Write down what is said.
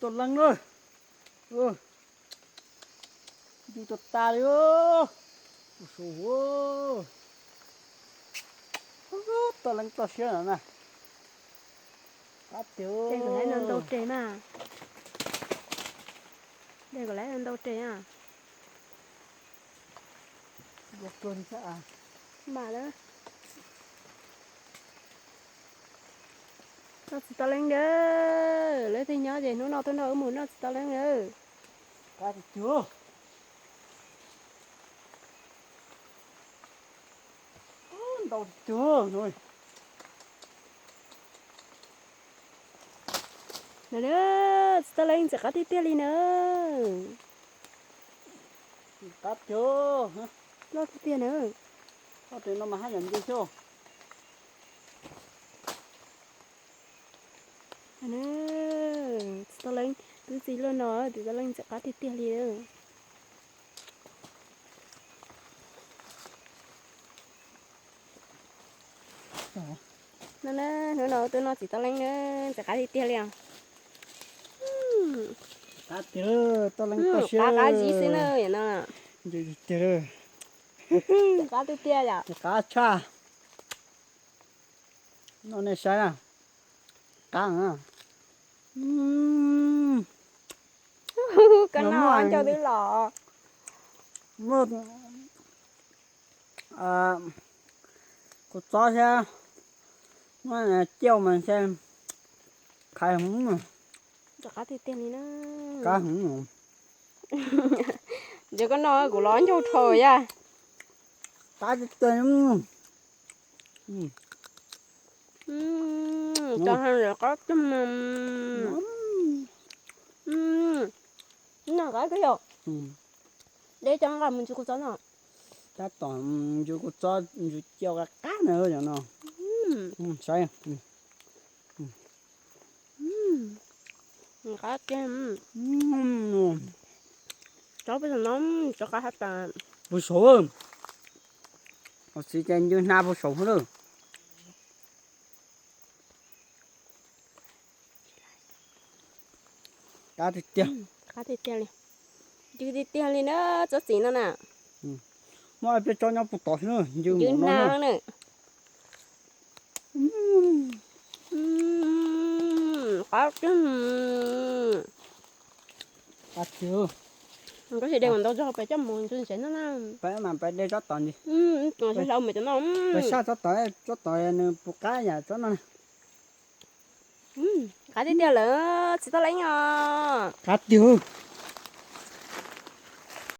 Toj leeb na. Ncu tag tas li. Ua su, toj leeb toj siab no na. Qab tiag. Dej kom lawv ntau res mas. Dej kom lawv ntau res a. Mas lawm. Noj txiv toj leeb na. Lawv twb nyob ces hnub no tuaj nrog wb mus noj txiv toj leeb na. Qab tiag tiag. Ntau tiag tiag. Na, txiv toj leeb ntxim qab tiag tiag li na. Qab tiag. Loj tiag tiag na. Loj tiag no mas haj yam nce xwb. Txiv toj leeb twb txi luaj no, txiv toj leeb ntxim qab tiag tiag li. No na, hnub no tuaj noj txiv toj leeb na, ntxim qab tiag tiag li os. Qab tiag, toj leeb toj siab. Qab qab zib xwb na no. Tiag, qab tiag tiag yom. Qab tshaj. Noj nej saib na. Qab. Koj noj ncauj twb los. Muaj kua txob thiab, muaj ciaj mas ntshe khaiv heev. Qab tiag tiag li na. Qab heev. Ntsia koj noj kuv los ncauj dhau yaj. Qab tiag tiag. Qab tiag. Noj qab kawg yom. Deb coj nqa mus ntsis kua txob no. Tab tom ntsis kua txob ntsis ciaj qab qab na yom no. Saib. Qab tiag. Tsob peb no, tsob qab hab tas. Puag saud. Ua txiv ces ncw hna puag saud lawm. Qab tiag tiag. Qab tiag tiag li. Ncw tiag tiag li na, tsob txiv no na. Muaj peb tsob nyob puag tod xwb, ncw hna na. Qab tiag. Qab tiag. Koj xav de ntau zog peb coj mus ntsev no na. Peb mas peb de tsob tod ntsis. Peb saj tsob tod, tsob tod nws puas qab yam tsob no. Qab tiag tiag lawm, txiv toj leeb os. Qab tiag.